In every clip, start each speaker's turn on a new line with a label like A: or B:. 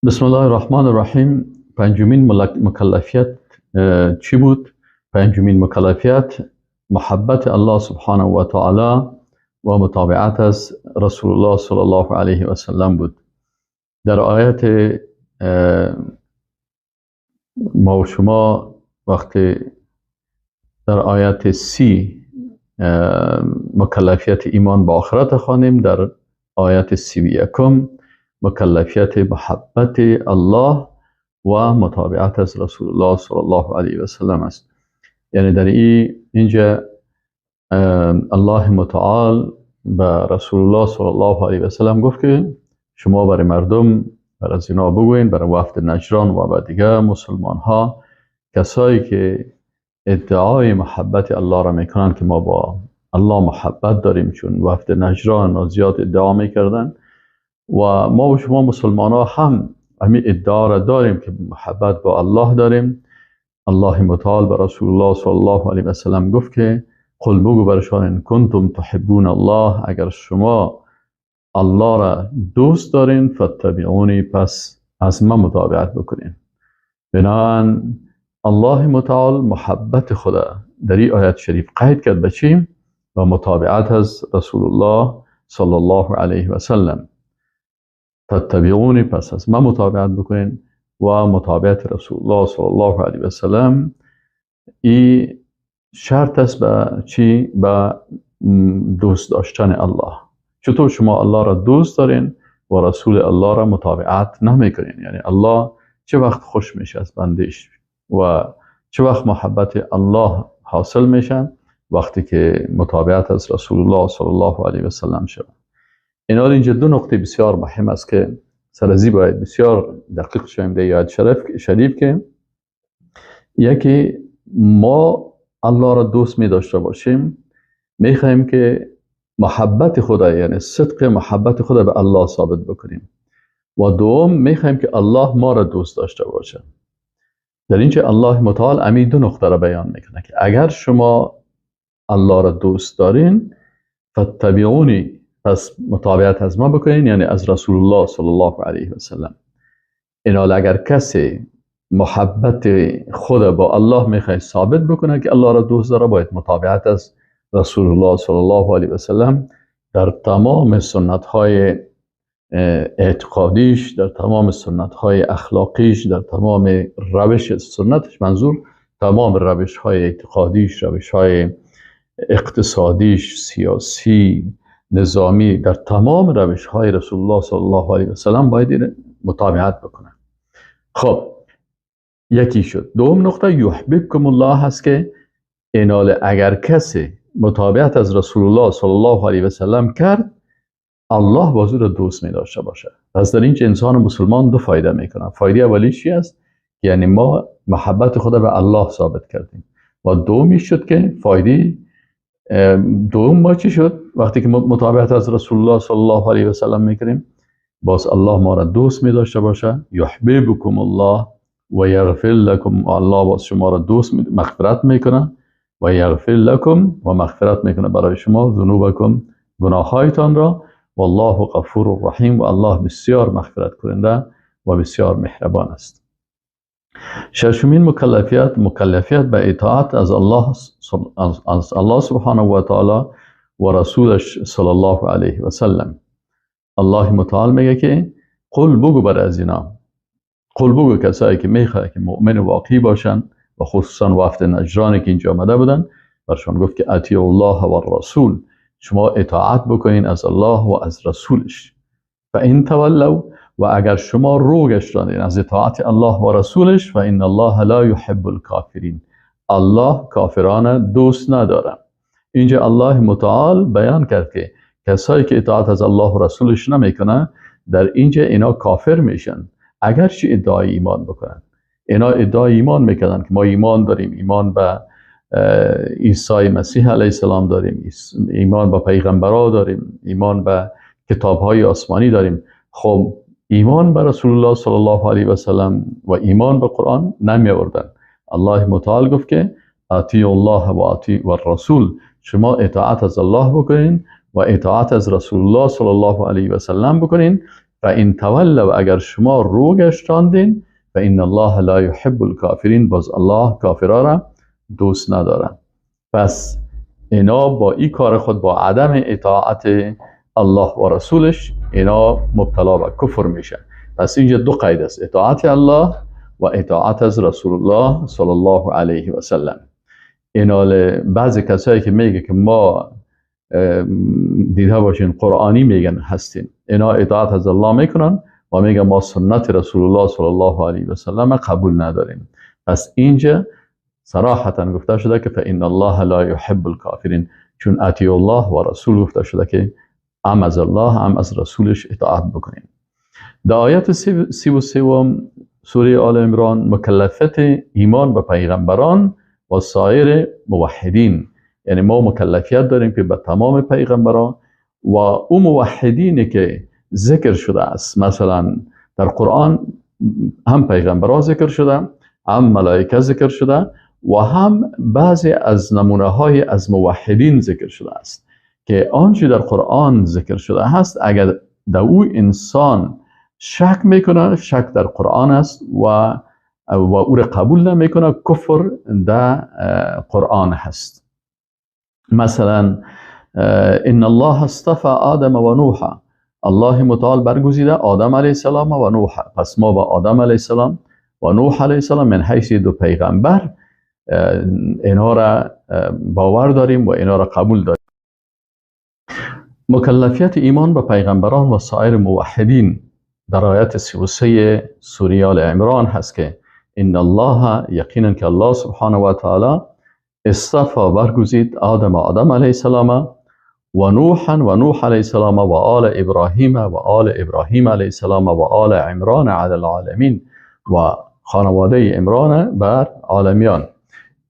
A: بسم الله الرحمن الرحیم. پنجمین مکلفیت چی بود؟ پنجمین مکلفیت محبت الله سبحانه و تعالی و متابعت از رسول الله صلی الله علیه و سلم بود. در آیت ما و شما وقتی در آیت 30 مکلفیت ایمان به آخرت خوانیم، در آیت 31 مکلفیت محبت الله و متابعت از رسول الله صلی الله علیه و سلم است. یعنی در اینجا الله متعال به رسول الله صلی الله علیه و سلم گفت که شما برای مردم، بر از اینا بگوین، برای وفد نجران و به دیگه مسلمان ها، کسایی که ادعای محبت الله را میکنن که ما با الله محبت داریم، چون وفد نجران زیاد ادعا میکردن و ما و شما مسلمان ها هم همین ادعا را داریم که محبت با الله داریم. الله متعال به رسول الله صلی الله علیه و سلم گفت که قل، بگو برشان، ان کنتم تحبون الله، اگر شما الله را دوست دارین، فاتبعونی، پس از من متابعت بکنین. بنابراین الله متعال محبت خدا در این آیت شریف قید کرد به چی؟ و متابعت از رسول الله صلی الله علیه و سلم. فاتبعونی، پس از من متابعت بکنین و متابعت رسول الله صلی الله علیه و سلم ای شرط است به چی؟ به دوست داشتن الله. چطور شما الله را دوست دارین و رسول الله را متابعت نمیکنین؟ یعنی الله چه وقت خوش میشه از بندش و چه وقت محبت الله حاصل میشن؟ وقتی که متابعت از رسول الله صلی الله علیه و سلم شود. اینا اینجا دو نقطه بسیار مهم است که سرزی باید بسیار دقیق شویم در یاد شریف که یکی ما الله را دوست می داشته باشیم، می خواهیم که محبت خدا، یعنی صدق محبت خدا به الله ثابت بکنیم، و دوم می خواهیم که الله ما را دوست داشته باشه. در اینجا الله متعال امی دو نقطه را بیان میکنه که اگر شما الله را دوست دارین، فاتبعونی، پس متابعت از ما بکنین، یعنی از رسول الله صلی الله علیه و سلم. اینال اگر کسی محبت خود با الله میخواد ثابت بکنه که الله را دوست داره، باید متابعت از رسول الله صلی الله علیه و سلم در تمام سنت های اعتقادیش، در تمام سنت های اخلاقیش، در تمام روش سنتش، منظور تمام روش های اعتقادیش، روش های اقتصادیش، سیاسی، نظامی، در تمام روش های رسول الله صلی الله علیه و سلم باید متابعت بکنه. خب یکی شد. دوم نقطه یحببکم الله هست که اینال اگر کسی متابعت از رسول الله صلی الله علیه و سلم کرد، الله باز او را دوست می داشته باشه. پس در اینجا انسان مسلمان دو فایده میکنه. فایده اولی چی است؟ یعنی ما محبت خود به الله ثابت کردیم. و دومی شد که فایده دوم ما چی شد؟ وقتی که متابعت از رسول الله صلی الله علیه و سلم میکنیم، باز الله ما را دوست می داشته باشه. یحببکم الله و یغفر لکم، الله باز شما را دوست می، مغفرت میکنه، و یغفر لکم، و مغفرت میکنه برای شما، ذنوبکم، گناهایتان را، والله غفور رحیم، و الله بسیار مغفرت کننده و بسیار مهربان است. ششمین مکلفیت، مکلفیت به اطاعت از الله سبحانه و تعالی و رسولش صلی الله علیه و سلم. الله متعال میگه که قل، بگو بر از اینا، قل، بگو کسایی که میخواه که مؤمن واقعی باشن و خصوصا وفد نجران که اینجا آمده بودن، برشان گفت که اطیعوا الله و الرسول، شما اطاعت بکنین از الله و از رسولش. فان تولوا، و اگر شما رو گشتانین از اطاعت الله و رسولش، فان الله لا یحب الکافرین، الله کافران دوست نداره. اینجا الله متعال بیان کرد که کسایی که اطاعت از الله و رسولش نمیکنه، در اینجا اینا کافر میشن، اگرچه ادعای ایمان بکنن. اینا ادعای ایمان میکردن که ما ایمان داریم، ایمان به عیسی مسیح علیه السلام داریم، ایمان به پیغمبرا داریم، ایمان به کتابهای آسمانی داریم. خب ایمان به رسول الله صلی الله علیه و سلم و ایمان به قرآن نمی آوردن. الله متعال گفت که اطیعوا الله و اطیعوا الرسول، شما اطاعت از الله بکنین و اطاعت از رسول الله صلی الله علیه و سلم بکنین. فان تولوا، اگر شما رو گشتاندین، فان الله لا يحب الكافرین، باز الله کافرا را دوست نداره. پس اینا با این کار خود، با عدم اطاعت الله و رسولش، اینا مبتلا به کفر میشن. پس اینجا دو قید است: اطاعت الله و اطاعت از رسول الله صلی الله علیه و سلم. اینا بعضی کسایی که میگه که ما دیده باشین قرآنی میگن هستیم، اینا اطاعت از الله میکنن و میگن ما سنت رسول الله صلی الله علیه و سلم قبول نداریم. پس اینجا صراحتا گفته شده که فان الله لا يحب الكافرین، چون اطیع الله و رسول گفته شده که هم از الله هم از رسولش اطاعت بکنیم. در آیت 33 سوره آل عمران مکلفیت ایمان به پیغمبران و سایر موحدین، یعنی ما مکلفیت داریم که به تمام پیغمبران و او موحدینی که ذکر شده است، مثلا در قرآن هم پیغمبران ذکر شده، هم ملائکه ذکر شده و هم بعضی از نمونه های از موحدین ذکر شده است که آنچه در قرآن ذکر شده هست اگر در او انسان شک میکنه، شک در قرآن است و او را قبول نمیکنه، کفر در قرآن هست. مثلا ان الله اصطفى آدم و نوح، الله متعال برگزیده آدم علیه السلام و نوح. پس ما با آدم علیه السلام و نوح علیه السلام من حیث دو پیغمبر اینا را باور داریم و اینا را قبول داریم. مکلفیت ایمان به پیغمبران و سایر موحدین در آیت 33 سوره آل عمران هست که ان الله، یقینا که الله سبحانه و تعالی اصطفى برگزید آدم آدم علیه السلام و نوحا و نوح علیه السلام و آل ابراهیم و آل ابراهیم علیه السلام و آل عمران علی العالمین و خانواده عمران بر عالمیان.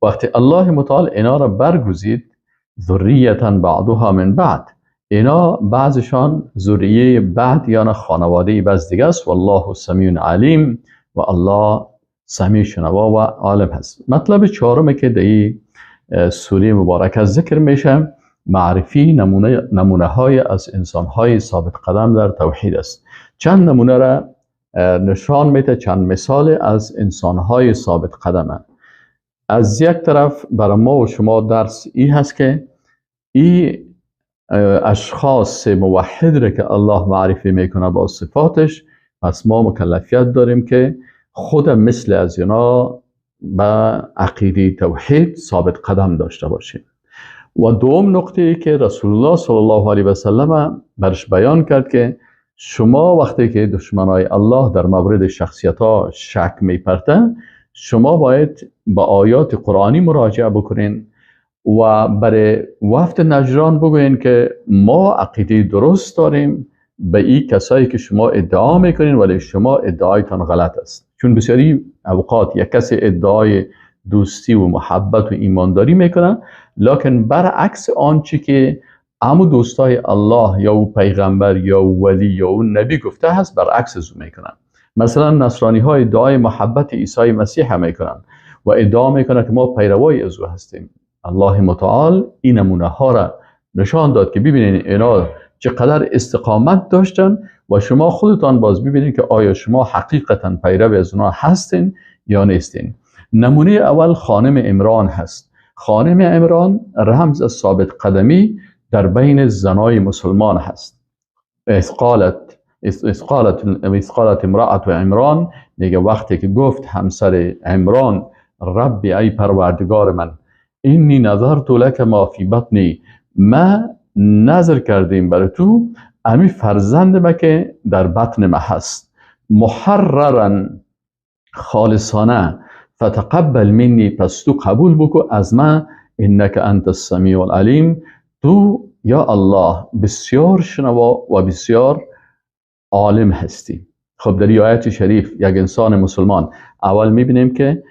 A: وقتی الله متعال اینا را برگزید، ذریتا بعضها من بعد، اینا بعضشان ذریه بعد یا خانواده بعض دیگه است. والله سمیع علیم، و الله سمیع شنوا و عالم هست. مطلب چهارمه که در این سوره مبارکه ذکر میشه، معرفی نمونه های از انسان های ثابت قدم در توحید است. چند نمونه را نشان میده، چند مثال از انسان های ثابت قدم. از یک طرف برای ما و شما درس ای هست که ای اشخاص موحد را که الله معرفی میکنه با صفاتش، پس ما مکلفیت داریم که خود مثل از اینا به عقیده توحید ثابت قدم داشته باشیم. و دوم نقطه ای که رسول الله صلی الله علیه و سلم برش بیان کرد که شما وقتی که دشمنای الله در مورد شخصیت ها شک میپرتن، شما باید با آیات قرآنی مراجعه بکنین و برای وفد نجران بگوین که ما عقیده درست داریم به این کسایی که شما ادعا میکنین، ولی شما ادعایتان غلط است. چون بسیاری اوقات یک کسی ادعای دوستی و محبت و ایمانداری میکنه، لکن برعکس آنچه که امو دوستای الله یا او پیغمبر یا او ولی یا او نبی گفته هست، برعکس از او میکنن. مثلا نصرانی های ادعای محبت عیسی مسیح هم میکنن و ادعا میکنن که ما پیروای از او هستیم. الله متعال این نمونه ها را نشان داد که ببینین اینا چقدر استقامت داشتن و شما خودتان باز ببینین که آیا شما حقیقتا پیرو از اونا هستین یا نیستین. نمونه اول خانم عمران هست. خانم عمران رمز از ثابت قدمی در بین زنای مسلمان هست. اذ قالت امرأة عمران، میگه وقتی که گفت همسر عمران ربی ای پروردگار من، انی نظرت لک ما فی بطنی، ما نظر کردیم برای تو امی فرزند ما که در بطن ما هست، محررا خالصانه، فتقبل منی، پس تو قبول بکو از من، انک انت السمیع العلیم، تو یا الله بسیار شنوا و بسیار عالم هستی. خب در آیت شریف یک انسان مسلمان اول میبینیم که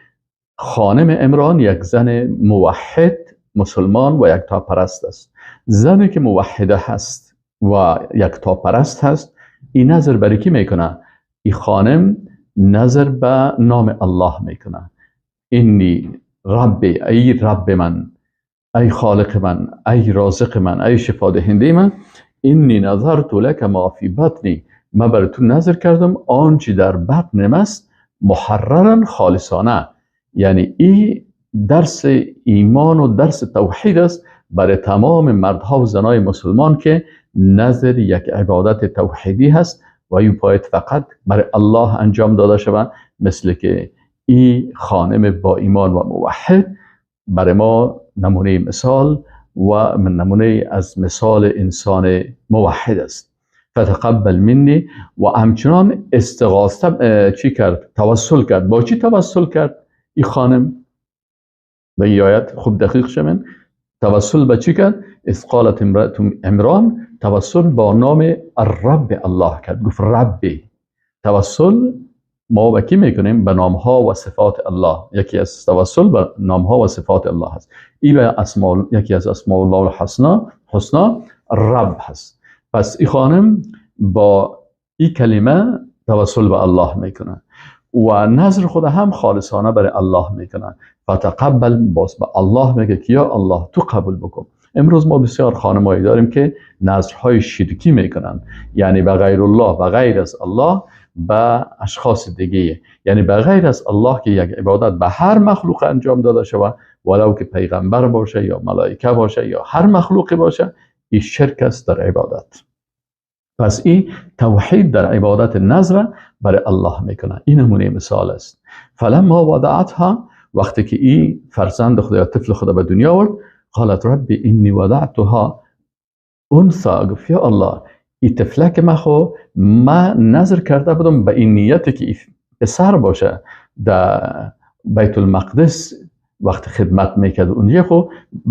A: خانم عمران یک زن موحد مسلمان و یکتاپرست است. زنی که موحده هست و یکتاپرست هست، این نظر برای کی میکنه؟ این خانم نظر به نام الله میکنه. انی ربی، ای رب من، ای خالق من، ای رازق من، ای شفا دهنده من، انی نظرت لک ما فی بطنی، من برای تو نذر کردم آنچه در بطنم است محررا خالصانه. یعنی این درس ایمان و درس توحید است برای تمام مردها و زنای مسلمان که نذر یک عبادت توحیدی هست و این باید فقط برای الله انجام داده شود، مثل که این خانم با ایمان و موحد برای ما نمونه مثال و من نمونه از مثال انسان موحد است. فتقبل منی، و همچنان استغاثه چی کرد؟ توسل کرد. با چی توسل کرد این خانم؟ به این آیت خوب دقیق شمن. توسل به چی کرد؟ اذ قالت امرأة عمران، توسل با نام الرب الله کرد، گفت ربی. توسل ما به کی میکنیم؟ به نام ها و صفات الله. یکی از توسل به نام ها و صفات الله هست. این به اسماء، یکی از اسماء الله الحسنا، حسنا رب هست. پس این خانم با این کلمه توسل به الله میکنه و نذر خود هم خالصانه برای الله میکنه. فتقبل، باز به الله میگه که یا الله تو قبول بکن. امروز ما بسیار خانمایی داریم که نذرهای شرکی میکنن، یعنی به غیر الله، به غیر از الله، به اشخاص دیگه، یعنی به غیر از الله که یک عبادت به هر مخلوق انجام داده شود، ولو که پیغمبر باشه یا ملائکه باشه یا هر مخلوقی باشه، این شرک است در عبادت. پس این توحید در عبادت نذر برای الله میکنه. این نمونه مثال است. فلما وضعتها، وقتی که این فرزند خدا یا طفل خدا به دنیا آورد، قالت ربی انی وضعتها انثی، گفت یا الله این طفلک ما خو ما نذر کرده بودم به این نیت که پسر باشه، در بیت المقدس وقت خدمت میکرد، اونجا خو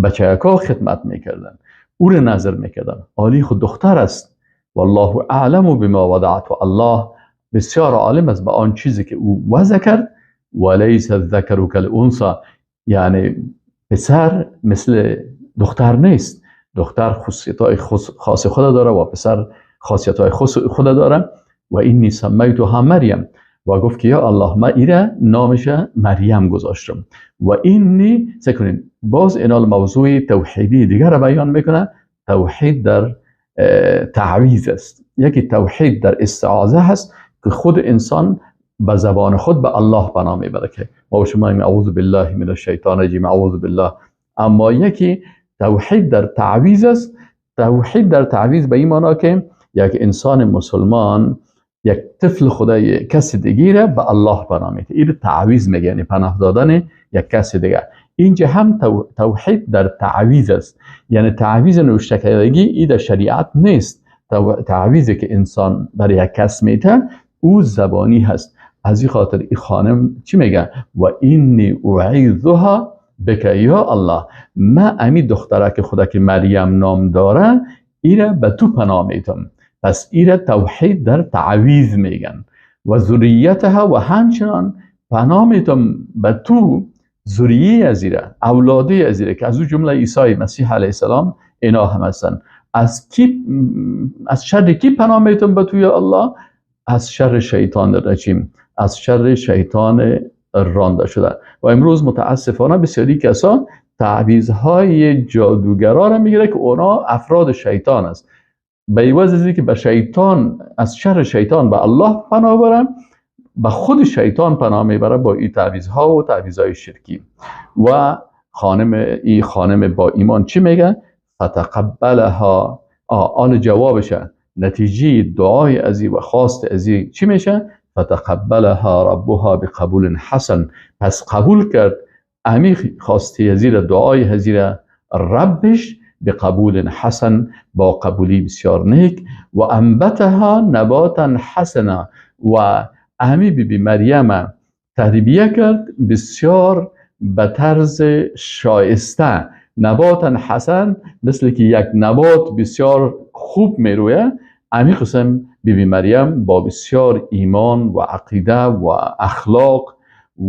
A: بچه‌ها خدمت میکردن، او رو نذر میکردن، آلی خود دختر است. والله اعلم بما وضعت، و الله بسیار عالم است به آن چیزی که او وضع کرد. ولیس الذکر کالانثی، یعنی پسر مثل دختر نیست، دختر خصوصیت‌های خاص خود داره و پسر خاصیت‌های خود داره. و اینی سمیتها مریم، و گفت که یا الله ما ایره نامش مریم گذاشتم. و اینی سکنین باز اینال موضوع توحیدی دیگر را بیان میکنه. توحید در تعویذ است، یکی توحید در استعاذه هست که خود انسان به زبان خود به الله پناه میبره که ما و شما اعوذ بالله من الشیطان الرجیم، اعوذ بالله. اما یکی توحید در تعویذ است. توحید در تعویذ به این معنا که یک انسان مسلمان یک طفل خدای کسی دیگه به الله پناه میده، این تعویذ میگه، یعنی پناه دادن یک کسی دیگه. اینجا هم توحید در تعویذ است، یعنی تعویذ نوشته کردگی ای در شریعت نیست. تعویذی که انسان برای یک کس میده او زبانی هست. از این خاطر این خانم چی میگه؟ و اینی اعیذها بک یا الله، ما امی دختره که خدا که مریم نام داره ایره به تو پناه میتم. پس ایره توحید در تعویذ میگن. و ذریتها، و همچنان پناه میتم به تو ذریه از ایره، اولاده از ایره که از او جمله عیسی مسیح علیه السلام اینا هم هستن. از کی، از شر کی پناه میتم به تو یا الله؟ از شر شیطان رجیم، از شر شیطان رانده شده. و امروز متاسفانه بسیاری کسا تعویذهای جادوگرا را میگیره که اونا افراد شیطان است. به عوض از اینکه به شیطان، از شر شیطان به الله پناه برن، به خود شیطان پناه میبره با این تعویذها و تعویذهای شرکی. و خانم، این خانم با ایمان چی میگه؟ فتقبلها، آن جوابشه، نتیجه دعای ازی و خواست ازی چی میشه؟ فتقبلها ربها بقبول حسن. پس قبول کرد امی خواسته ازی را، دعای ازی را ربش به قبول حسن، با قبولی بسیار نیک. و انبتها نباتا حسنا، و امی بی بی مریم تربیه کرد بسیار به طرز شایسته. نباتا حسن مثل که یک نبات بسیار خوب میرویه، امی قسم بی بی مریم با بسیار ایمان و عقیده و اخلاق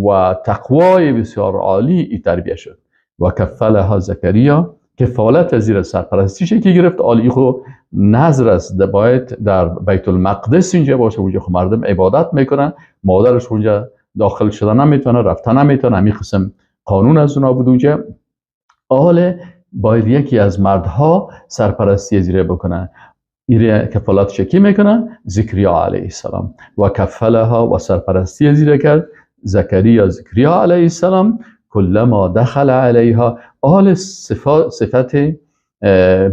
A: و تقوای بسیار عالی ای تربیه شد. و کفلها زکریا، کفالت زیر سرپرستیش که گرفت. عالی خو نذر است، باید در بیت المقدس اینجا باشه، اونجا خو مردم عبادت میکنن، مادرش اونجا داخل شدن نمیتونه، رفتن نمیتونه، همین قسم قانون از اونا بود اونجا. آل باید یکی از مردها سرپرستی زیره بکنه. ایره کفالت شکی میکنه زکریا علیه السلام و کفلها و سرپرستی زیره کرد زکریا زکریا علیه السلام. کلما دخل علیها، آل صفت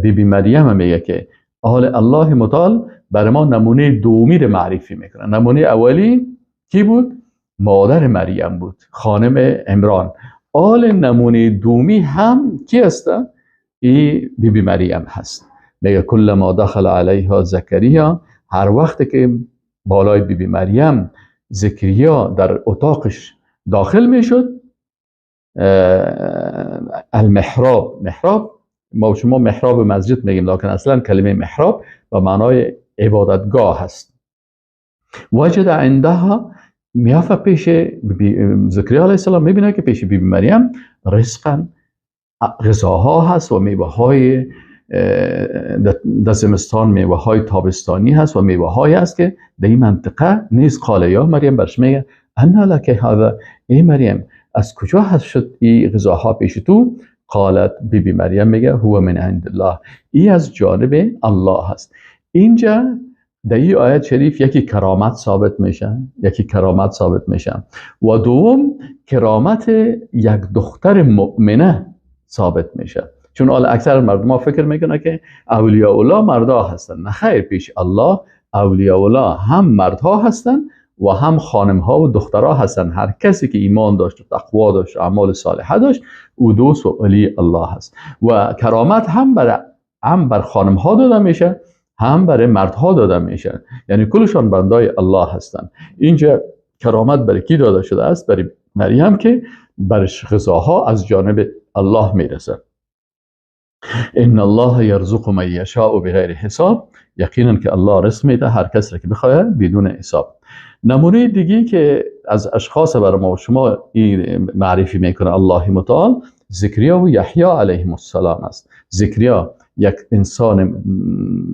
A: بی بی مریم میگه که آل الله متعال برای ما نمونه دومی رو معرفی میکنه. نمونه اولی کی بود؟ مادر مریم بود، خانم عمران. آل نمونه دومی هم کی هست؟ ای بی بی مریم هست. میگه کلما دخل علیها زکریا، هر وقت که بالای بی بی مریم زکریا در اتاقش داخل میشد، المحراب، محراب ما شما محراب مسجد میگیم، لکن اصلا کلمه محراب به معنای عبادتگاه هست. وجد عندها، میافه پیش زکریا علیه السلام، میبینه که پیش بی بی مریم رزقا، غذاها هست و میوه های در زمستان، میوه های تابستانی هست و میوه های هست که در این منطقه نیست. قال یا مریم، برش میگه انا لک هذا، ای مریم از کجا هست شد این غذاها پیش تو؟ قالت، بی بی مریم میگه هو من عند الله، ای از جانب الله هست. اینجا در این آیت شریف یکی کرامت ثابت میشه، یکی کرامت ثابت میشه و دوم کرامت یک دختر مؤمنه ثابت میشه. چون حالا اکثر مردم ها فکر میکنه که اولیاء الله مردا هستن. نه خیر، پیش الله اولیاء الله هم مردها هستن و هم خانم ها و دخترها هستن. هر کسی که ایمان داشت و تقوا داشت و اعمال صالحه داشت، او دوست و ولی الله هست. و کرامت هم بر خانم ها داده میشه، هم برای مردها داده میشه، یعنی کلشان بندای الله هستن. اینجا کرامت برای کی داده شده است؟ برای مریم که برش غذاها از جانب الله میرسه. ان الله یرزق من یشاء بغیر حساب، یقینا که الله رزق میده هر کس را که بخواد بدون حساب. نمونه دیگه که از اشخاص برای ما و شما این معرفی میکنه الله متعال، زکریا و یحیی علیهم السلام است. زکریا یک انسان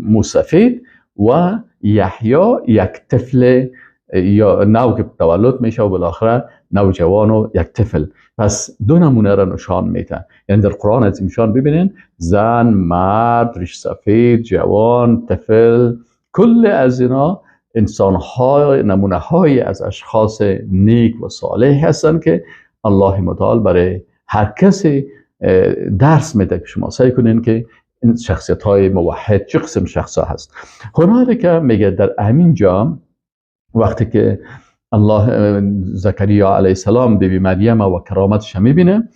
A: موسفید و یحیی یک طفل یا نو که تولد میشه و بالاخره نوجوان و یک طفل. پس دو نمونه را نشان میده. یعنی در قرآن از نشان ببینین زن، مرد، ریش سفید، جوان، طفل، کل از اینا انسان های نمونه های از اشخاص نیک و صالح هستن که الله متعال برای هر کسی درس میده که شما سعی کنین که این شخصیت های موحد چه قسم شخص ها هست. هنالک میگه در همین جا وقتی که الله زکریا علیه السلام بیبی مریم و کرامتش میبینه،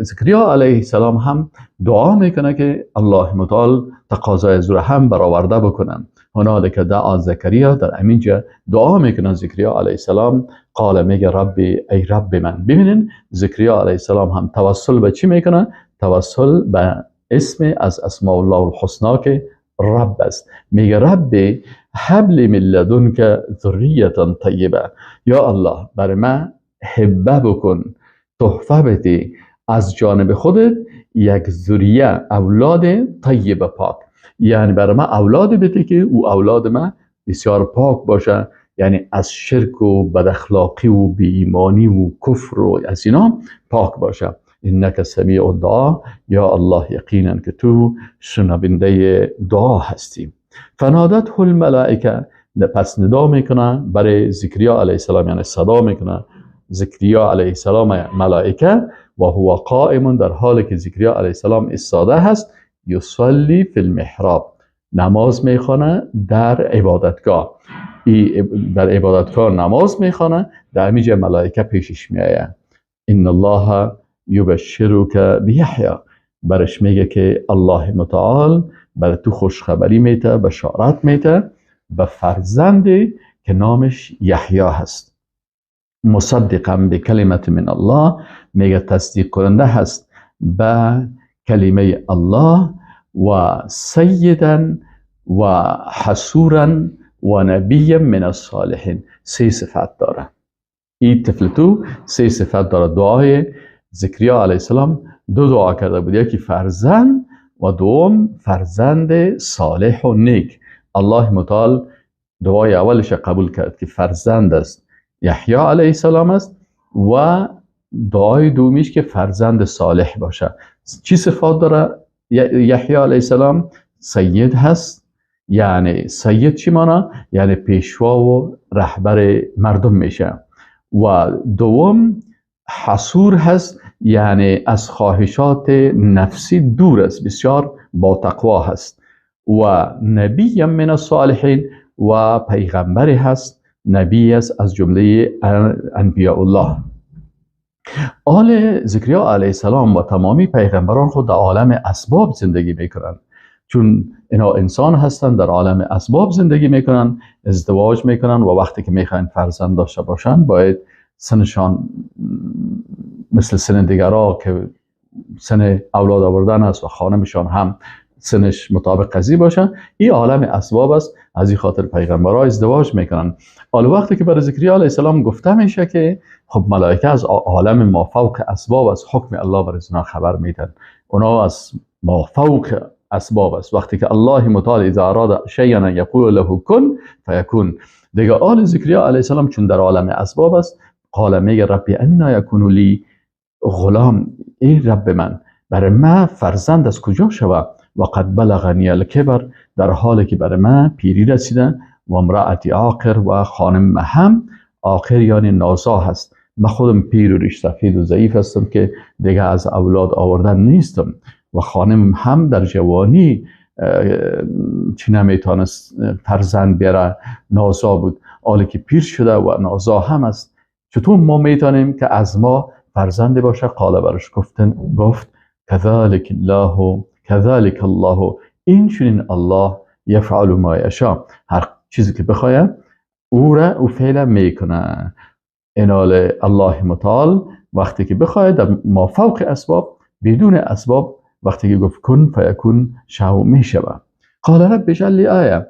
A: زکریا علیه السلام هم دعا میکنه که الله متعال تقاضای از هم برآورده بکنن. هنالک دعا زکریا، در همین جا دعا میکنه زکریا علیه السلام. قال، میگه ربی، ای رب من. ببینین زکریا علیه السلام هم توسل به چی میکنه؟ توسل به اسم از اسماء الله الحسنا که رب است. میگه ربی هب لی من لدنک ذریة طیبه، یا الله برای من هبه بکن، تحفه بده از جانب خودت یک ذریه، اولاد طیبه پاک. یعنی برای من اولاد بده که او اولاد من بسیار پاک باشه، یعنی از شرک و بد اخلاقی و بی ایمانی و کفر و از اینا پاک باشه. انک سمیع الدعا، یا الله یقینا که تو شنونده دعا هستی. فنادته الملائکه، پس ندا میکنه برای زکریا علیه السلام، یعنی صدا میکنه زکریا علیه السلام ملائکه، و هو قائم، در حالی که زکریا علیه السلام ایستاده هست، یصلی فی المحراب، نماز میخوانه در عبادتگاه. در عبادتگاه نماز میخوانه، در همینجا ملائکه پیشش میآید. ان الله یبشرک بیحیی، برش میگه که الله متعال بر تو خوشخبری میته، بشارت میته به فرزندی که نامش یحیی هست. مصدقا بکلمت من الله، میگه تصدیق کننده هست به کلمه الله، و سیدا و حصورا و نبیا من الصالحین. سه صفت داره این طفل، تو سه صفت داره. دعای زکریا علیه السلام دو دعا کرده بود، یکی فرزند و دوم فرزند صالح و نیک. الله متعال دعای اولش قبول کرد که فرزند است، یحیی علیه السلام است، و دعای دومیش که فرزند صالح باشه. چی صفات داره یحیی علیه السلام؟ سید هست، یعنی سید چی مانا؟ یعنی پیشوا و رهبر مردم میشه. و دوم حصور هست، یعنی از خواهشات نفسی دور است، بسیار با تقوا هست. و نبی من الصالحین، و پیغمبر هست، نبی است از جمله انبیاء الله. آل زکریا علیه السلام و تمامی پیغمبران خود در عالم اسباب زندگی میکنند، چون اینا انسان هستند، در عالم اسباب زندگی میکنن، ازدواج میکنن و وقتی که میخواین فرزند داشته باشن باید سنشان مثل سن دیگرا که سن اولاد آوردن است و خانمشان هم سنش مطابق قضیه باشن. این عالم اسباب است، از این خاطر پیغمبرها ازدواج میکنن. حالا وقتی که برای زکریا علیه السلام گفته میشه که خب ملائکه از عالم مافوق اسباب از حکم الله برای اینا خبر میدن، اونا از مافوق اسباب است. وقتی که الله متعال اذا اراد شیئا یقول له کن فیکون. دیگه آل زکریا علیه السلام چون در عالم اسباب است، قال میگه ربی انا یکون لی غلام، ای رب من، برای من فرزند از کجا شود؟ و قد بلغنی الکبر، در حالی که برای من پیری رسیده، و امرأتی عاقر، و خانم هم عاقر یعنی نازا هست. من خودم پیر و ریش سفید و ضعیف هستم که دیگه از اولاد آوردن نیستم، و خانم هم در جوانی چی نمیتونست فرزند بیاره، نازا بود. حالی که پیر شده و نازا هم است، چطور ما میتونیم که از ما فرزند باشه؟ قال برش گفت کذالک الله، کذالک الله، این چنین الله یفعل ما یشاء، هر چیزی که بخواه او را او فعل میکنه. انال الله متعال وقتی که بخواه در ما فوق اسباب، بدون اسباب، وقتی که گفت کن فیکون شو میشوه. قال رب اجعل لی آیه.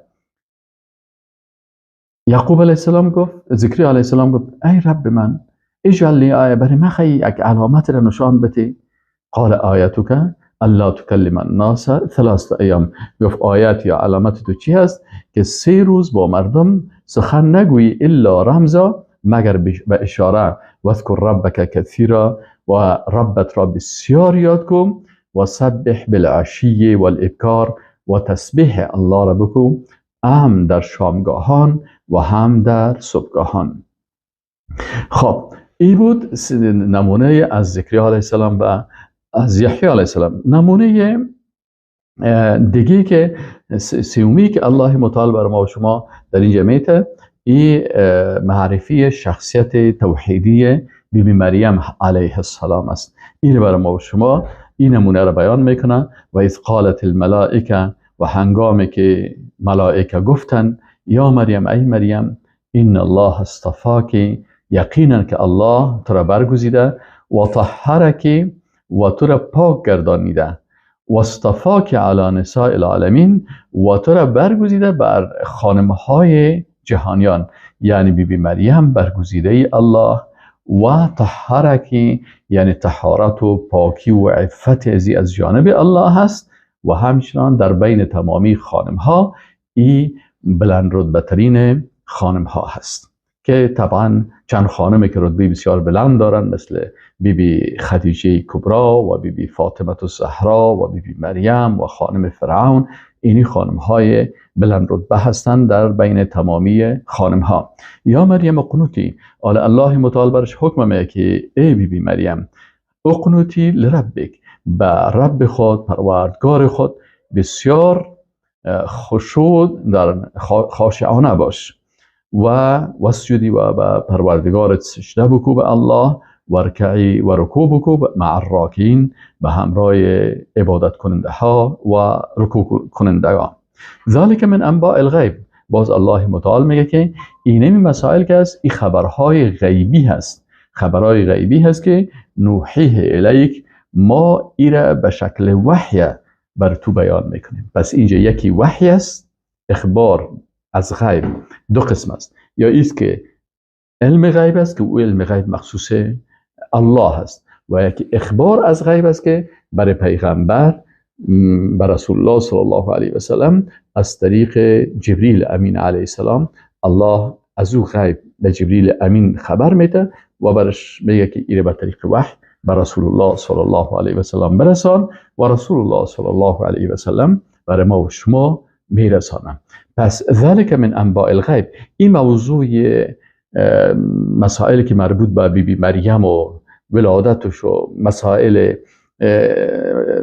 A: یعقوب علیه السلام گفت، زکریا علیه السلام گفت ای رب من، اجعل لی آیه، برای من خیلی یک علامت را نشان بده. قال آیتک الا تکلم الناس ثلاث ایام. گفت آیت یا علامت تو چی هست؟ که 3 روز با مردم سخن نگویی الا رمزا، مگر به اشاره. واذکر ربک کثیرا، و ربت را بسیار یاد کن، و سبح بالعشی والابکار، و تسبیح الله را بکن هم در شامگاهان و هم در صبحگاهان. خب این بود نمونه از زکریا علیه السلام و از یحیی علیه السلام. نمونه دیگه که سومی که الله متعال بر ما و شما در اینجا میته، این معرفی شخصیت توحیدی بیبی مریم علیه السلام است. این بر ما و شما این نمونه را بیان میکنه. و اذ قالت الملائکه، و هنگامی که ملائکه گفتن یا مریم، ای مریم، ان الله اصطفاک، یقینا که الله تو را برگزیده، و طهرک، و تو را پاک گردانیده، و اصطفاک علی نساء العالمین، و تو را برگزیده بر خانمهای جهانیان، یعنی بیبی مریم برگزیده الله. و طهرک یعنی طهارت و پاکی و عفت از جانب الله هست، و همچنان در بین تمامی خانمها ای بلند رتبه ترین خانم ها هست، که طبعا چند خانمی که رتبه بسیار بلند دارن مثل بیبی خدیجه کبرا و بیبی فاطمه الزهرا و بیبی مریم و خانم فرعون، اینی خانم های بلند رتبه هستند در بین تمامی خانم ها. یا مریم اقنوتی، آل الله متعال برش حکم میگه که ای بیبی مریم اقنوتی لربک، به رب خود پروردگار خود بسیار خشوع در خاشعانه باش، و وسجدی و به پروردگارت سجده بکو به الله، ورکعی و رکوع بکو مع الراکعین، به همراه عبادت کننده ها و رکوع کننده ها. ذالک من انباء الغیب. باز الله متعال میگه که اینمی مسائل که است، این خبرهای غیبی هست، خبرهای غیبی هست که نوحیه الیک، ما ایره به شکل وحی بر تو بیان میکنیم. پس اینجا یکی وحی است، اخبار از غیب دو قسم است، یا ایست که علم غیب است که او علم غیب مخصوص الله است، و یکی اخبار از غیب است که برای پیغمبر، بر رسول الله صلی الله علیه و سلم از طریق جبریل امین علیه السلام، الله از او غیب به جبریل امین خبر میده و برش میگه که ایره به طریق وحی بر رسول الله صلی الله علیه و سلم برسان، و رسول الله صلی الله علیه و سلم برای ما و شما میرسانم. پس ذلک من انباء الغیب، این موضوع مسائلی که مربوط به بیبی مریم و ولادتش و مسائل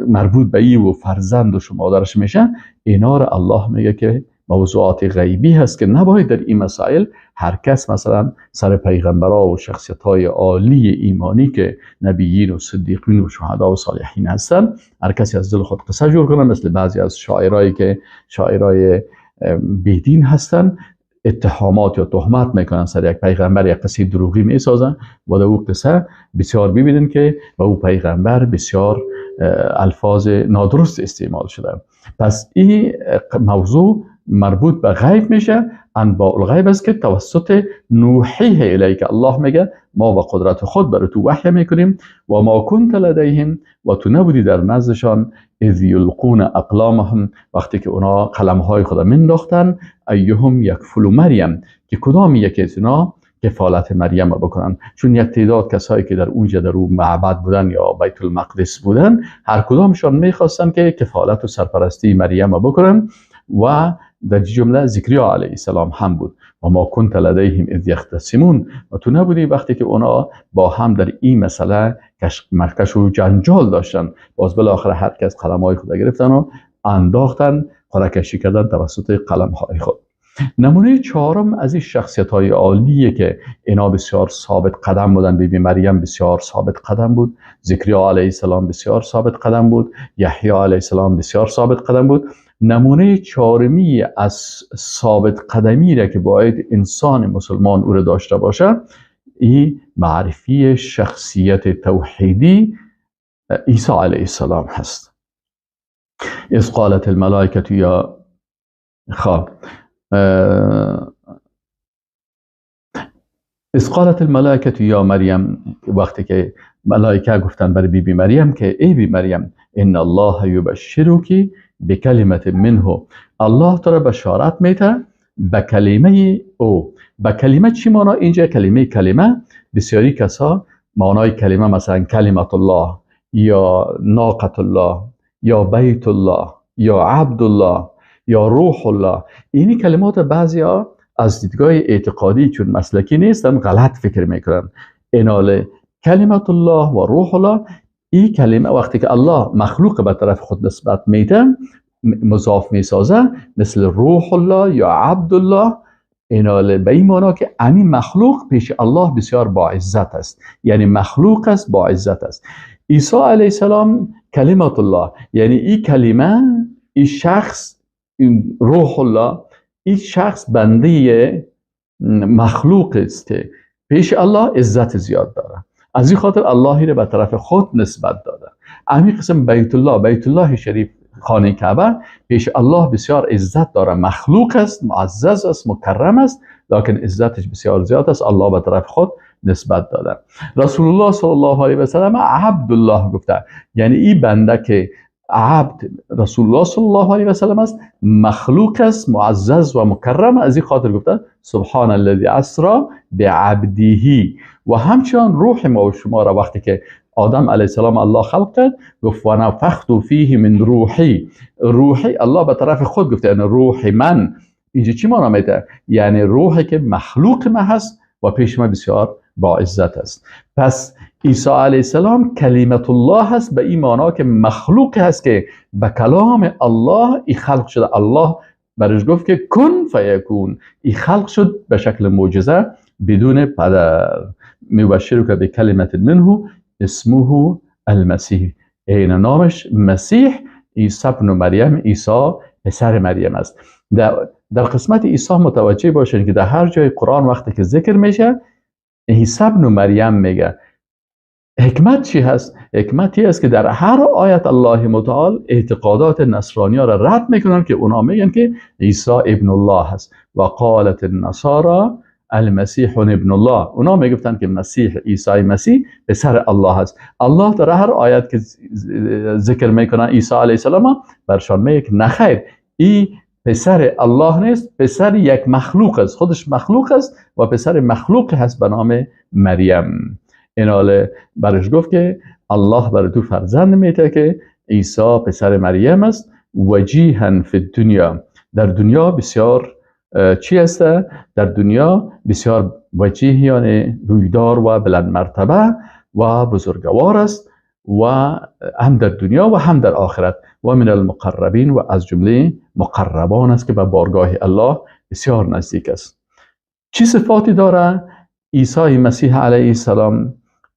A: مربوط به ای و فرزندش و مادرش میشن، اینا رو الله میگه که موضوعات غیبی هست که نباید در این مسائل هر کس مثلا سر پیغمبرا و شخصیت های عالی ایمانی که نبیین و صدیقین و شهدا و صالحین هستن، هر کسی از دل خود قصه جور کنه، مثل بعضی از شاعرایی که شاعرای بیدین هستن، اتهامات یا تهمت میکنن سر یک پیغمبر، یک قصه دروغی میسازن و در او قصه بسیار ببینن که به او پیغمبر بسیار الفاظ نادرست استعمال شده. پس این موضوع مربوط به غیب میشه، انباء الغیب است که توسط نوحیه الیک، الله میگه ما با قدرت خود برای تو وحی میکنیم، و ما کنت لدیهم، و تو نبودی در نزدشان، اذ یلقون اقلامهم، وقتی که اونا قلمهای خود منداختن، ایهم یکفل مریم، که کدام یکی از اونا کفالت مریم بکنن، چون یک تعداد کسایی که در اونجا در اون معبد بودن یا بیت المقدس بودن، هر کدامشان میخواستن که کفالت و سرپرستی مریم بکنن و در جمله زکریا علیه السلام هم بود. و ما کنت لدیهم اذ یختصمون، و تو نبودی وقتی که اونا با هم در این مسئله کشمکش و جنجال داشتن. باز بالاخره هر کس قلم‌های خود گرفتن و انداختن، قرعه کشی کردن توسط قلم‌های خود. نمونه چهارم از این شخصیت‌های عالیه که اینا بسیار ثابت قدم بودن. بیبی مریم بسیار ثابت قدم بود، زکریا علیه السلام بسیار ثابت قدم بود، یحیی علیه السلام بسیار ثابت قدم بود. نمونه چهارمی از ثابت قدمی را که باید انسان مسلمان او را داشته باشه، این معرفی شخصیت توحیدی عیسی علیه السلام هست. اذ قالت الملائکه یا خب اذ قالت الملائکه یا مریم، وقتی که ملائکه گفتن برای بیبی مریم که ای بی مریم، ان الله یبشرک بکلمة منه، الله تو را بشارت میده به کلمه او. به کلمه چی معنا؟ اینجا کلمه کلمه بسیاری کسا معنای کلمه مثلا کلمت الله یا ناقة الله یا بیت الله یا عبد الله یا روح الله، اینی کلمات بعضیا از دیدگاه اعتقادی چون مسلکی نیستن غلط فکر میکنن. اینال کلمت الله و روح الله، این کلمه وقتی که الله مخلوق به طرف خود نسبت میده مضاف میسازه، مثل روح الله یا عبد الله، اینال به این معنا که همین مخلوق پیش الله بسیار با عزت است، یعنی مخلوق است با عزت است. عیسی علیه السلام کلمت الله، یعنی این کلمه، این شخص، این روح الله، این شخص بنده مخلوق است که پیش الله عزت زیاد داره، از این خاطر الله را به طرف خود نسبت داده. همین قسم بیت الله، بیت الله شریف، خانه کعبه پیش الله بسیار عزت داره، مخلوق است، معزز است، مکرم است، لکن عزتش بسیار زیاد است، الله به طرف خود نسبت داده. رسول الله صلی الله علیه و سلم عبدالله گفته، یعنی این بنده که عبد رسول الله صلی الله علیه و سلم است، مخلوق است، معزز و مکرم، از این خاطر گفته سبحان الذی اسری بعبده. و همچنان روح ما و شما را وقتی که آدم علیه السلام الله خلق کرد گفت و نفخت فیه من روحی، روحی الله به طرف خود گفته، یعنی روح من. اینجا چی معنا میده؟ یعنی روحی که مخلوق ما هست و پیش ما بسیار با عزت است. پس عیسی علیه السلام کلمت الله هست به این معنا که مخلوق هست که به کلام الله ای خلق شده. الله برش گفت که کن فیکون، ای خلق شد به شکل معجزه بدون پدر. میبشرک به کلمت منه اسمه المسیح، این نامش مسیح، عیسی ابن مریم، عیسی پسر مریم است. در قسمت عیسی متوجه باشین که در هر جای قرآن وقتی که ذکر میشه عیسی ابن مریم میگه. حکمت چی هست؟ حکمتی است که در هر آیت الله متعال اعتقادات نصرانی ها را رد میکنن که اونا میگن که عیسی ابن الله هست. و قالت النصارى المسیح ابن الله، اونا میگفتن که مسیح، عیسی مسیح پسر الله هست. الله در هر آیت که ذکر میکنه عیسی علیه السلام برشان میگه که نخیر، ای پسر الله نیست، پسر یک مخلوق است، خودش مخلوق است و پسر مخلوق هست به نام مریم. ایناله برش گفت که الله برای تو فرزند میده که عیسی پسر مریم است. وجیها فی الدنیا، در دنیا بسیار چی است؟ در دنیا بسیار وجیه، یعنی رویدار و بلند مرتبه و بزرگوار است، و هم در دنیا و هم در آخرت. و من المقربین، و از جمله مقربان است که به بارگاه الله بسیار نزدیک است. چی صفاتی داره عیسی مسیح علیه السلام؟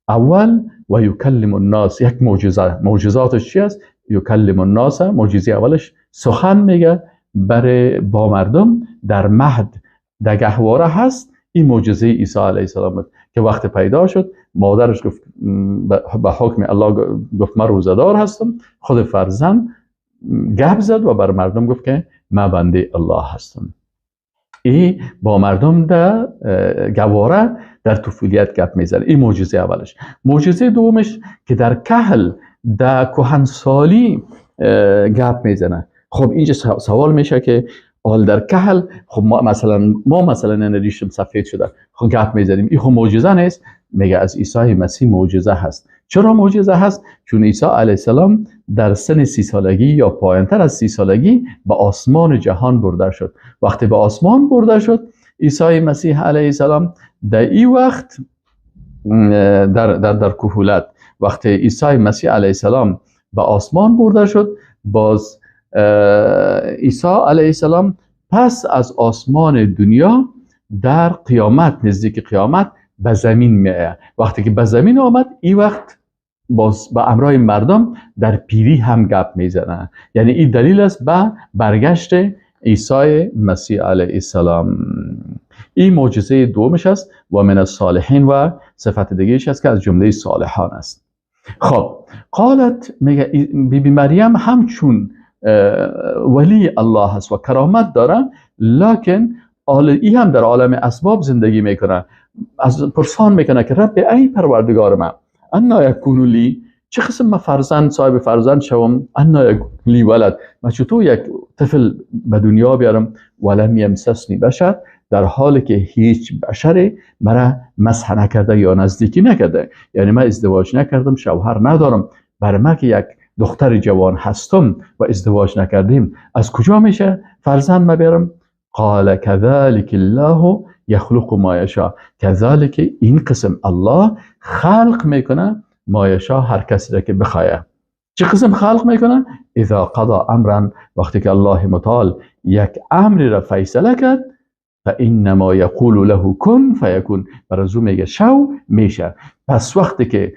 A: اول و یکلم الناس، یک معجزه. معجزاتش چی است؟ یکلم الناس، معجزه اولش سخن میگه برای با مردم در مهد، در گهواره هست. این معجزه عیسی علیه السلام بود که وقت پیدا شد مادرش گفت به حکم الله، گفت من روزه‌دار هستم. خود فرزند گپ زد و بر مردم گفت که من بنده الله هستم. ای با مردم در گواره در طفولیت گپ میزنه. این معجزه اولش. معجزه دومش که در کهل، در کهنسالی گپ میزنه. خب اینجا سوال میشه که حال در کهل، خب ما مثلا ریشم سفید شده، خب گپ میزنیم، این خب معجزه نیست. میگه از عیسی مسیح معجزه هست. چرا معجزه هست؟ چون عیسی علیه السلام در سن 30 سالگی یا پایینتر از 30 سالگی به آسمان جهان برده شد. وقتی به آسمان برده شد عیسی مسیح علیه السلام، در این وقت در در در کهولت، وقتی عیسی مسیح علیه السلام به آسمان برده شد، باز عیسی علیه السلام پس از آسمان دنیا در قیامت، نزدیک قیامت به زمین میآید. وقتی که به زمین آمد، این وقت باز به امرای مردم در پیری هم گپ میزنه. یعنی این دلیل است به برگشت عیسی مسیح علیه السلام. این معجزه دومش است. و من الصالحین، و صفت دیگهش است که از جمله صالحان است. خب قالت، میگه بی بی مریم همچون ولی الله هست و کرامت داره، لکن ای هم در عالم اسباب زندگی میکنه. از پرسان میکنه که رب، ای پروردگار من، انا یکون لی، چه قسم من فرزند، صاحب فرزند شوم؟ انا یکون لی ولد، من چطور یک طفل به دنیا بیارم؟ ولم یمسسنی بشر، در حالی که هیچ بشری مرا مسح نکرده یا نزدیکی نکرده، یعنی من ازدواج نکردم، شوهر ندارم. برای من که یک دختر جوان هستم و ازدواج نکردیم، از کجا میشه فرزند ما بیارم؟ قال كذلك الله یخلق ما یشاء. كذلك، این قسم الله خلق میکنه، ما یشاء، هر کسی را که بخواه. چه قسم خلق میکنه؟ اذا قضا امرا، وقتی که الله متعال یک امری را فیصله کرد، فانما یقول له کن فیکون، برای میگه شو، میشه. پس وقتی که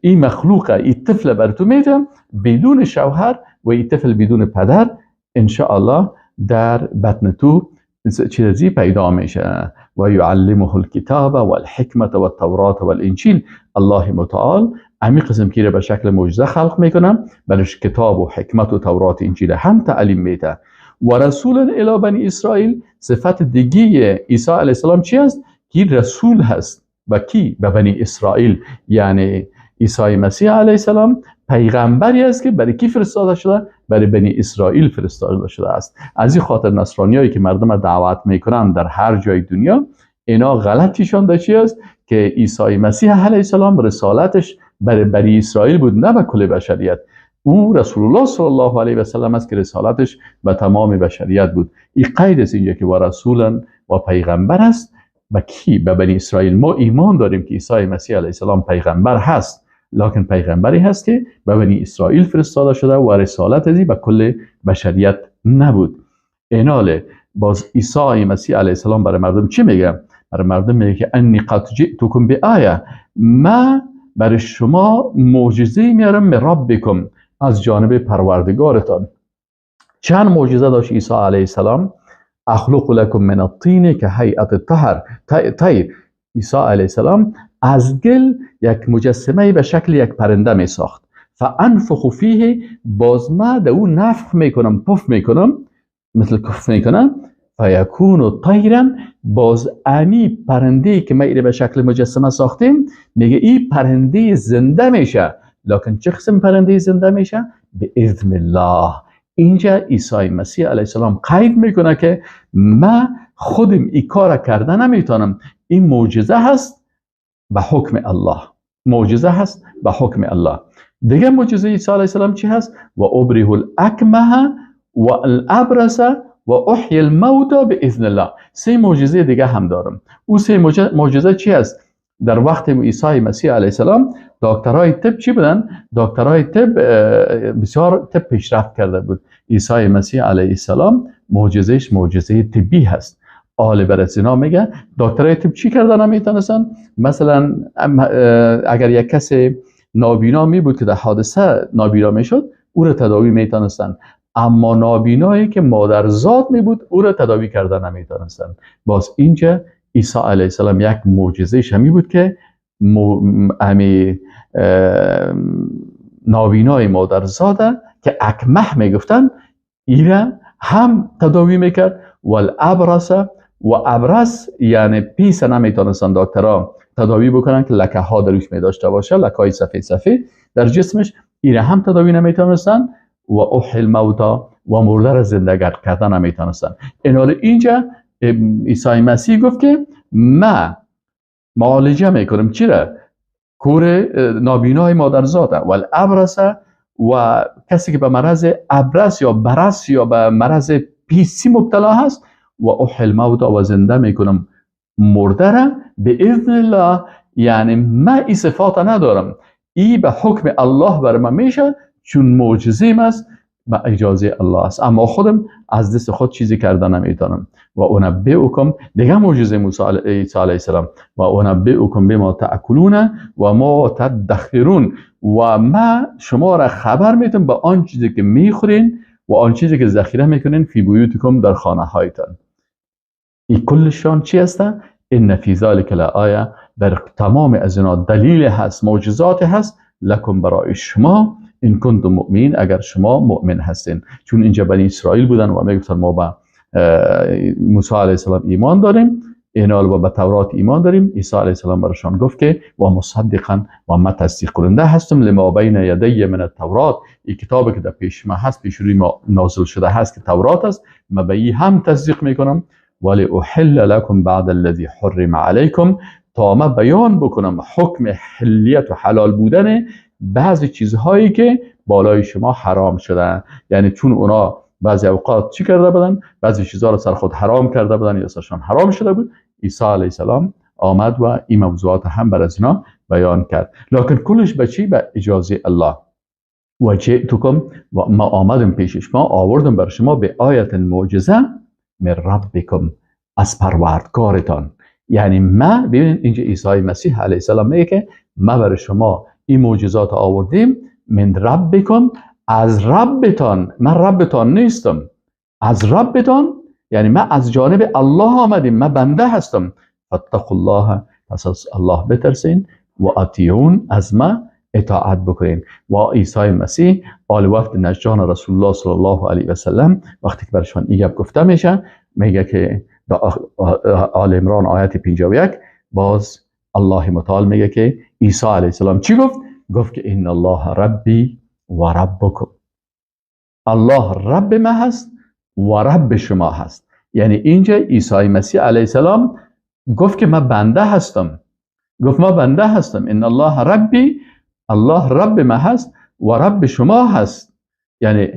A: این مخلوق، این طفل بر تو میده بدون شوهر و این طفل بدون پدر، ان الله در بطن تو چیزی پیدا میشه. و یعلمه الکتاب والحکمت و التورات والانجیل. الله متعال امی قسم که به شکل معجزه خلق میکنه، برش کتاب و حکمت و تورات انجیل هم تعلیم میده. و رسول الی بنی اسرائیل، صفت دیگه عیسی علیه السلام چی است؟ که رسول هست. و کی؟ به بنی اسرائیل. یعنی عیسی مسیح علیه السلام پیغمبری است که برای کی فرستاده شده؟ برای بنی اسرائیل فرستاده شده است. از این خاطر نصرانیایی که مردم دعوت میکنن در هر جای دنیا، اینا غلطیشان در چی است؟ که عیسی مسیح علیه السلام رسالتش برای بنی اسرائیل بود، نه به کل بشریت. او رسول الله صلی الله علیه و سلم است که رسالتش به تمام بشریت بود. این قید است اینجا که و رسولا و پیغمبر است. به کی؟ به بنی اسرائیل. ما ایمان داریم که عیسی مسیح علیه السلام پیغمبر هست، لکن پیغمبری هست که به بنی اسرائیل فرستاده شده و رسالت ازی به کل بشریت نبود. ایناله باز عیسی مسیح علیه السلام برای مردم چی میگه؟ برای مردم میگه که انی قد جئتکم بآیه، ما برای شما معجزه میارم، من ربکم، از جانب پروردگارتان. چند معجزه داشت عیسی علیه السلام؟ اخلق لکم من الطین که هیئت الطهر طیر. عیسی علیه السلام از گل یک مجسمه به شکل یک پرنده می ساخت. فانفخ فیه، باز ما در او نفخ میکنم، پف میکنم، مثل کف میکنم، فیکون طیرا، باز امی پرنده که ما ایره به شکل مجسمه ساختیم، میگه این پرنده زنده میشه. لکن چه قسم پرنده زنده میشه؟ به اذن الله. اینجا عیسی مسیح علیه السلام قید میکنه که ما خودم این کار کرده نمیتونم، این معجزه هست به حکم الله، معجزه هست به حکم الله. دیگه معجزه عیسی علیه السلام چی هست؟ و ابره الاکمه و الابرص و احیی الموتی باذن الله. سه معجزه دیگه هم دارم. او سه معجزه چی است؟ در وقت عیسی مسیح علیه السلام دکترای طب چی بودن؟ دکترای طب بسیار طب پیشرفت کرده بود. عیسی مسیح علیه السلام معجزهش معجزه طبی هست. آل برسینا میگه دکترای طب چی کردن نمیتونستن؟ مثلا اگر یک کسی نابینا می بود که در حادثه نابینا میشد، او را تداوی میتونستن، اما نابینایی که مادرزاد می بود او را تداوی کردن نمیتونستن. باز اینجا عیسی علیه السلام یک معجزه همی بود که نابینای مادرزاده که اکمه میگفتن ایره هم تداوی میکرد. والابرص و ابرص یعنی پیس نمیتونستن دکترها تداوی بکنن که لکه ها دروش می داشته باشه، لکه های سفید سفید در جسمش، ایره هم تداوی نمیتونستن. و احیی الموتی و مرده را زنده کردن نمیتونستن. این اینجا عیسی مسیح گفت که ما معالجه میکنم چرا؟ کور نابینای مادرزاده و الابرص و کسی که به مرض ابرص یا برص یا به مرض پیسی مبتلا هست، و احیی الموتی و زنده میکنم مرده را باذن الله. یعنی ما این صفات ندارم، ای به حکم الله بر من میشه چون معجزه است، به اجازه الله است، اما خودم از دست خود چیزی کرده نمیتونم. و انبئکم، دیگه معجزه موسی عیسی علیه السلام، و انبئکم بما تأکلون و ما تدخرون، و ما شما را خبر میتم به آن چیزی که میخورین و آن چیزی که ذخیره میکنین، فی بیوتکم، در خانه هایتان. این کلشان چی هستن؟ ان فی ذلک لآیه، در تمام از اینا دلیل هست، معجزات هست، لکم برای شما، این کنتم مؤمنین، اگر شما مؤمن هستین. چون اینجا بنی اسرائیل بودن و میگفتن ما به موسی علیه السلام ایمان داریم، اینا به تورات ایمان داریم. عیسی علیه السلام برایشان گفت که و مصدقا، و ما تصدیق کننده هستم لما بین یدی من التورات، این کتابی که در پیش ما هست، پیش روی ما نازل شده هست که تورات است، ما به این هم تصدیق میکنم. ولی احل لکم بعد الذی حرم علیکم، تا ما بیان بکنم حکم حلیت و حلال بودن بعضی چیزهایی که بالای شما حرام شدن. یعنی چون اونا بعضی اوقات چی کرده بودن؟ بعضی چیزها رو سر خود حرام کرده بودن یا سرشان حرام شده بود. عیسی علیه السلام آمد و این موضوعات هم بر از اینا بیان کرد، لکن کلش به چی؟ به اجازه الله. و جئتکم، و ما آمدم پیش شما، آوردم بر شما به آیت معجزه من ربکم، از پروردگارتان. یعنی ما ببینید اینجا عیسی مسیح علیه السلام میگه که ما بر شما این معجزات آوردیم، من ربکم، از ربتان. من ربتان نیستم، از ربتان، یعنی من از جانب الله آمدیم، من بنده هستم. فاتقوا الله، پس از الله بترسین، و اطیعون، از ما اطاعت بکنین. و عیسی مسیح آل وفد نجران رسول الله صلی الله علیه و سلم وقتی که برشان این گپ گفته میشه، میگه که در آل عمران آیت 51 باز الله متعال میگه که عیسی علیه السلام چی گفت؟ گفت که ان الله ربی و ربکم، الله رب ما هست و رب شما هست. یعنی اینجا عیسی مسیح علیه السلام گفت که من بنده هستم، گفت ما بنده هستم، ان الله ربی، الله رب ما هست و رب شما هست. یعنی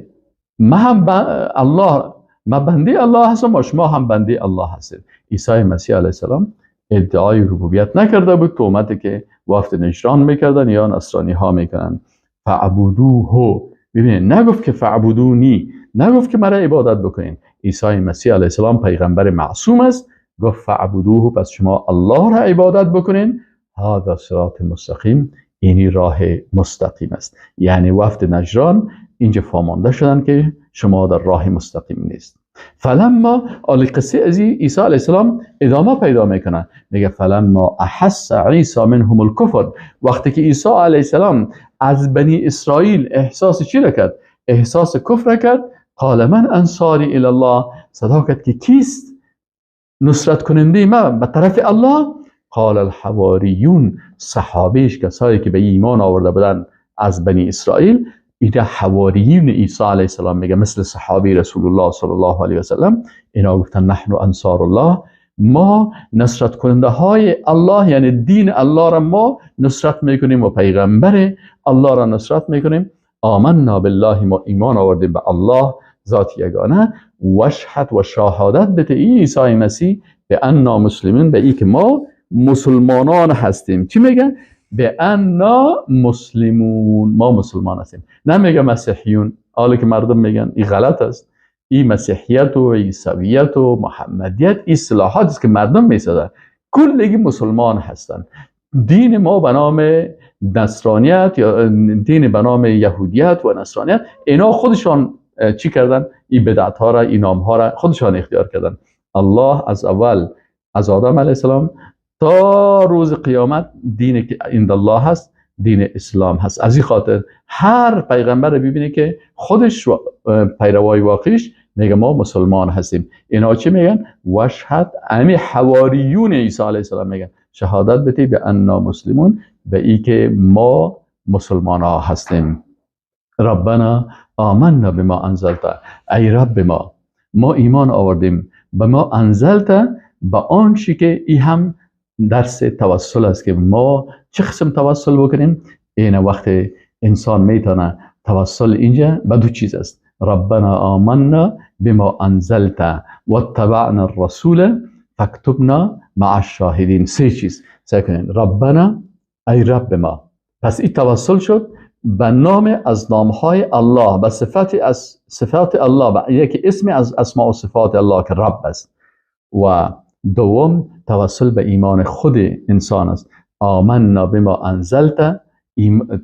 A: ما هم الله، ما بنده الله هستم و شما هم بنده الله هستید. عیسی مسیح علیه السلام ادعای ربوبیت نکرده بود، تهمتی که وفد نجران میکردن یا نصرانی ها میکنن. فعبدوه، ببینید نگفت که فعبدونی، نگفت که مرا عبادت بکنین. عیسی مسیح علیه السلام پیغمبر معصوم است، گفت فعبدوه، پس شما الله را عبادت بکنین. هذا صراط مستقیم، اینی راه مستقیم است. یعنی وفد نجران اینجا فامانده شدن که شما در راه مستقیم نیست. فلما آل قصه از عیسی علیه السلام ادامه پیدا میکنه، میگه فلما احس عیسی منهم الکفر، وقتی که عیسی علیه السلام از بنی اسرائیل احساس چی را کرد؟ احساس کفر کرد. قال من انصاری الی الله، صدا کرد که کیست نصرت کننده ما به طرف الله؟ قال الحواریون، صحابهش کسایی که به ایمان آورده بودن از بنی اسرائیل، اینا حواریون عیسی علیه السلام میگه، مثل صحابی رسول الله صلی الله علیه و سلم، اینا گفتن نحن انصار الله، ما نصرت کننده های الله، یعنی دین الله را ما نصرت میکنیم و پیغمبر الله را نصرت میکنیم. آمنا بالله، ما ایمان آوردیم به الله، ذات یگانه، وشهد و شهادت بده ای عیسی مسیح به انا مسلمین، به ای که ما مسلمانان هستیم. چی میگن؟ به انا مسلمون، ما مسلمان هستیم. نمیگه مسیحیون، حالا که مردم میگن این غلط است. این مسیحیت و عیسویت و محمدیت این اصطلاحات است که مردم میسازن، کلگی مسلمان هستند. دین ما به نام نصرانیت یا دین به نام یهودیت و نصرانیت، اینا خودشان چی کردن؟ این بدعت ها را، این نام ها را خودشان اختیار کردن. الله از اول، از آدم علیه السلام تا روز قیامت، دین که عند الله هست دین اسلام هست. از این خاطر هر پیغمبر ببینه که خودش پیروای واقعیش میگه ما مسلمان هستیم. اینا چی میگن؟ وشهد، امی حواریون عیسی علیه السلام میگن شهادت بده به انا مسلمون، به ای که ما مسلمان ها هستیم. ربنا آمنا بما انزلت، ای رب ما، ما ایمان آوردیم به ما انزلت، به آنچه که ای هم درس توسل است که ما چه قسم توسل بکنیم. این وقت انسان میتونه توسل اینجا به دو چیز است: ربنا آمنا بما انزلت واتبعنا الرسول فاکتبنا مع الشاهدین. سه چیز سعی کنین. ربنا ای رب ما، پس این توسل شد به نام از نامهای الله، به صفت از صفات الله، به یکی اسم از اسماء و صفات الله که رب است. و دوم توسل به ایمان خود انسان است. آمنا بما انزلت،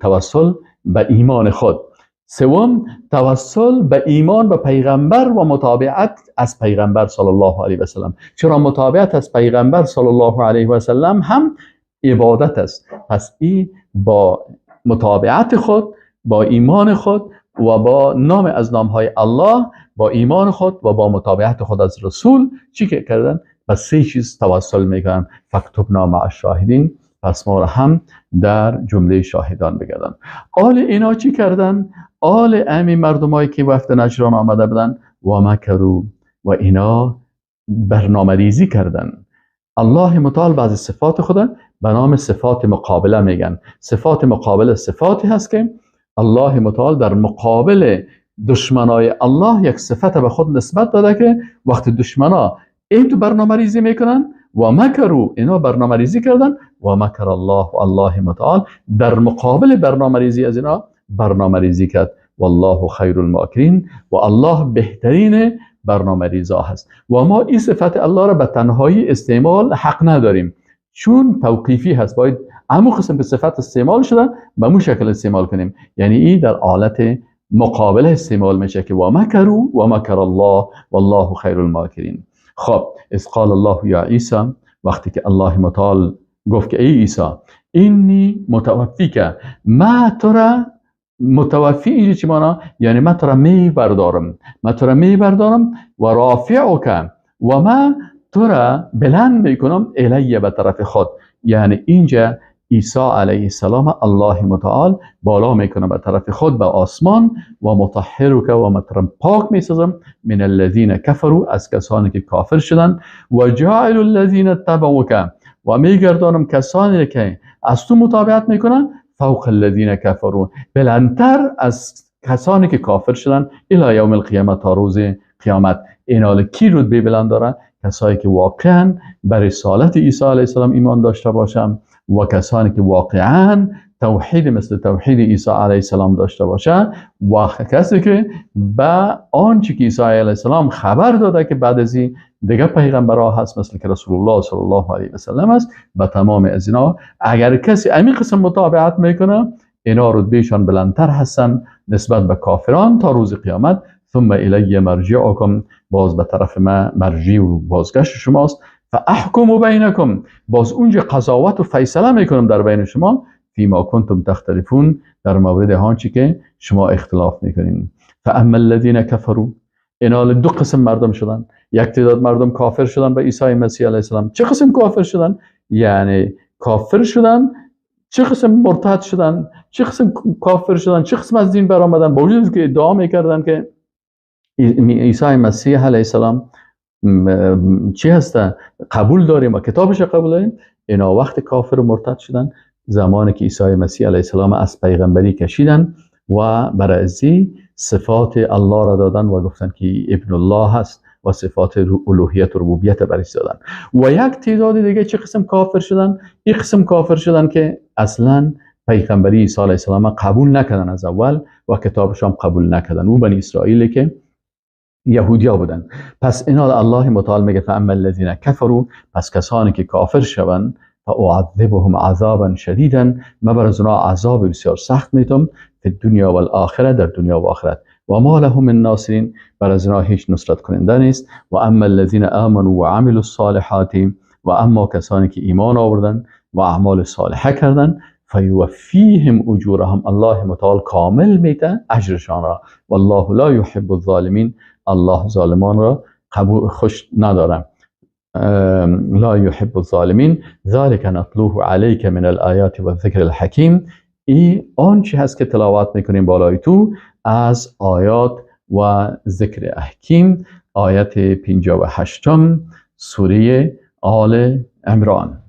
A: توسل به ایمان خود. سوم توسل به ایمان به پیغمبر و متابعت از پیغمبر صلی الله علیه و سلم. چرا متابعت از پیغمبر صلی الله علیه و سلم هم عبادت است. پس این با متابعت خود، با ایمان خود و با نام از نامهای الله، با ایمان خود و با متابعت خود از رسول چی که کردن؟ به سه چیز توسل میکنن. فاکتبنا مع الشاهدین، پس ما را هم در جمله شاهدان بگردن. آل اینا چی کردن؟ آل امی مردمایی که وفد نجران آمده بودن و مکرو، و اینا برنامه ریزی کردن. الله متعال بعضی صفات خدا به نام صفات مقابله میگن. صفات مقابله صفاتی هست که الله متعال در مقابل دشمنای الله یک صفت به خود نسبت داده که وقتی دشمنا این تو برنامه ریزی میکنن و مکرو، اینا برنامه ریزی کردن و مکر الله، و الله متعال در مقابل برنامه ریزی از اینا برنامه ریزی کرد. والله خیر الماکرین، و الله بهترین برنامه ریزا هست. و ما این صفت الله را به تنهایی استعمال حق نداریم، چون توقیفی هست، باید همون قسم که صفت استعمال شده به مو شکل استعمال کنیم. یعنی این در حالت مقابله استعمال میشه که و مکرو و مکر الله والله خیر الماکرین. خب اذ قال الله یا عیسی، وقتی که الله متعال گفت که ای عیسی اینی متوفیک، ما تو را متوفی، اینجا چی مانا؟ یعنی من تو را میبردارم، من تو را میبردارم و رافعک، و ما تو را بلند میکنم الیه، به طرف خود. یعنی اینجا عیسی علیه السلام الله متعال بالا میکنه به طرف خود به آسمان، و مطهرک، و مترم پاک میسازم من الذین کفروا، از کسانی که کافر شدن، و جاعل الذین اتبعوک، و میگردانم کسانی که از تو متابعت میکنن فوق الذین کفروا، بلندتر از کسانی که کافر شدن، الی یوم القیامت، تا روز قیامت. اینا کی رتبه بلند دارن؟ کسایی که واقعا بر رسالت عیسی علیه السلام ایمان داشته باشن و کسانی که واقعا توحید مثل توحید عیسی علیه السلام داشته باشن، و کسی که به آنچه که عیسی علیه السلام خبر داده که بعد از این دیگه پیغمبرها هست، مثل که رسول الله صلی الله علیه و سلم است، به تمام از اینا اگر کسی همین قسم متابعت میکنه، اینا رتبهشان بلندتر هستن نسبت به کافران تا روز قیامت. ثم الی مرجعکم، باز به طرف ما مرجع و بازگشت شماست. فاحکم بینکم، باز اونجا قضاوت و فیصله میکنم در بین شما، فیما کنتم تختلفون، در مورد آنچه که شما اختلاف میکنین. فاما الذین کفروا، اینا دو قسم مردم شدن. یک تعداد مردم کافر شدن به عیسی مسیح علیه السلام. چه قسم کافر شدن؟ یعنی کافر شدن، چه قسم مرتد شدن، چه قسم کافر شدن، چه قسم از دین برآمدن، با وجود که ادعا میکردن که عیسی مسیح علیه السلام چی هسته، قبول داریم و کتابش قبول داریم. اینا وقت کافر و مرتد شدن زمانی که عیسی مسیح علیه السلام از پیغمبری کشیدن و برای ازی صفات الله را دادن و گفتن که ابن الله هست و صفات الوهیت و ربوبیت برش دادن. و یک تعداد دیگه چه قسم کافر شدن؟ این قسم کافر شدن که اصلا پیغمبری عیسی علیه السلام قبول نکردن از اول و کتابش هم قبول نکردن، او بنی اسرائیل که یهودیا بودن. پس اینا الله متعال میگه فاما الذین کفروا، پس کسانی که کافر شوند، فاعذبهم عذابا شدیدا، ما بر از اونا عذاب بسیار سخت میتم، فی الدنیا والآخره، در دنیا و آخرت، و ما لهم من ناصرین، بر از اونا هیچ نصرت کننده نیست. و اما الذین آمنوا و عملوا الصالحات، و اما کسانی که ایمان آوردن و اعمال صالحه کردن، فیوفیهم اجورهم، الله متعال کامل میده اجرشان را. والله لا یحب الظالمین، الله ظالمان را قبول خوش نداره. لا يحب الظالمین. ذلك نتلوه علیک من الآیات و الذکر الحکیم، ای آنچه هست که تلاوت میکنیم بالای تو از آیات و ذکر حکیم. آیت 58 سوره آل عمران.